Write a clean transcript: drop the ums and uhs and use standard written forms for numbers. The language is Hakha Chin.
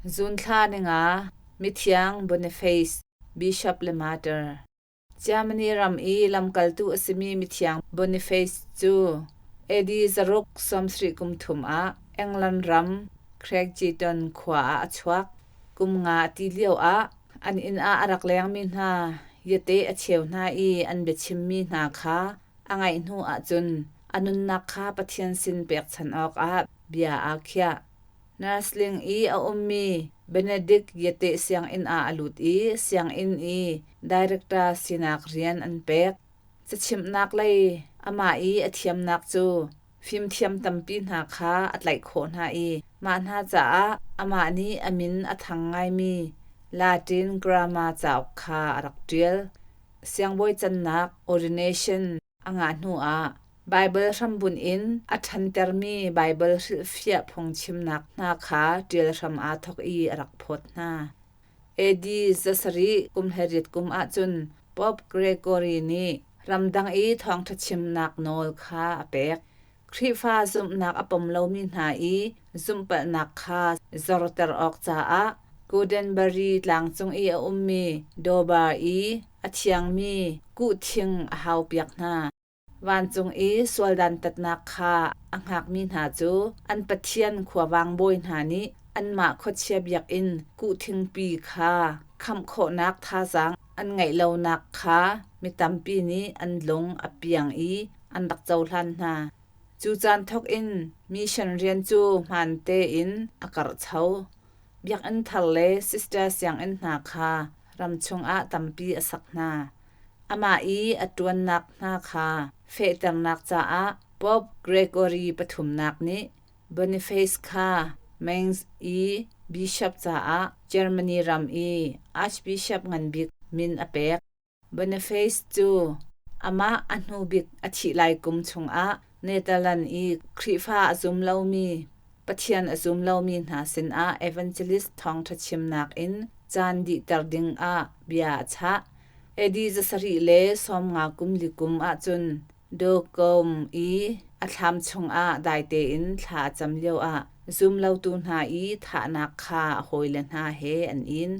Zun thla ninga, Mithiang Boniface, Bishop le Martyr. Germany ram i lamkaltu a simi Mithiang Boniface cu AD 673 ah England ram Craigieton khua ah a chuak. Kum nga a ti lioah an inn ah a rak lengmi hna yate a cheu hna i an biachimmi hna kha a ngaih hnu ahcun a nunnak kha Pathian sin pekchanh awkah bia aa khiah. Nursling i a ummi Benedict Yate sianginn ah a lut i sianginn i director sinak rian an pek. Cachimhnak lei amah i a thiamnak cu fimthiam tampi hna kha a tlaih khawh hna i mah hna caah amah nih a min a thang ngaimi Latin grammar cauk kha a rak ṭial. Siangbawi cannak ordination a ngah hnuah Baibal hrambunh in a ṭhantermi Baibal hrilhfiah phungchimnak hna kha ṭial hram aa thawk i a rak phawt hna. AD 700 kum 18 kum ahcun Pope Gregory nih ramdang i thawngṭha chimnak nawl kha a pek. Khrihfa zumhnak a pom lomi hna i zumhpalhnak kha zorter awk caah Gutenberg tlangcung i a ummi Dover i a thiangmi kuhthing a haupiak hna. Vancung i sual dantatnak kha a hngakmi hna cu an Pathian khuavang bawi hna nih anmah khuachia biakinn kuhthingpi kha khamh khawhnak thazaang an ngeih lonak kha mi tampi nih an lung a piang i an rak cohlan hna. Cu caan thawk in mission rian cu hmaan tein a karhcho. Biakinn thar le sister sianginn hna kha ram chungah tampi a sak hna. Amah i a ṭuannak hna kha fehternak caah Pope Gregory pathumnak nih Boniface kha Mainz i bishop caah Germany ram i archbishop ngan bik min a pek. Boniface cu amah a hnu bik a thih lai kum chungah Netherlands i Khrihfa a zum lomi Pathian a zum lomi hna sinah evangelist thawngṭha chimnak in caan dihter dingah bia a chah. AD 750 kum li kum ahcun Dawkom i a thlam chungah dai tein thla a cam lioah zumlotu hna i thahnak kha a hawile hna he an in.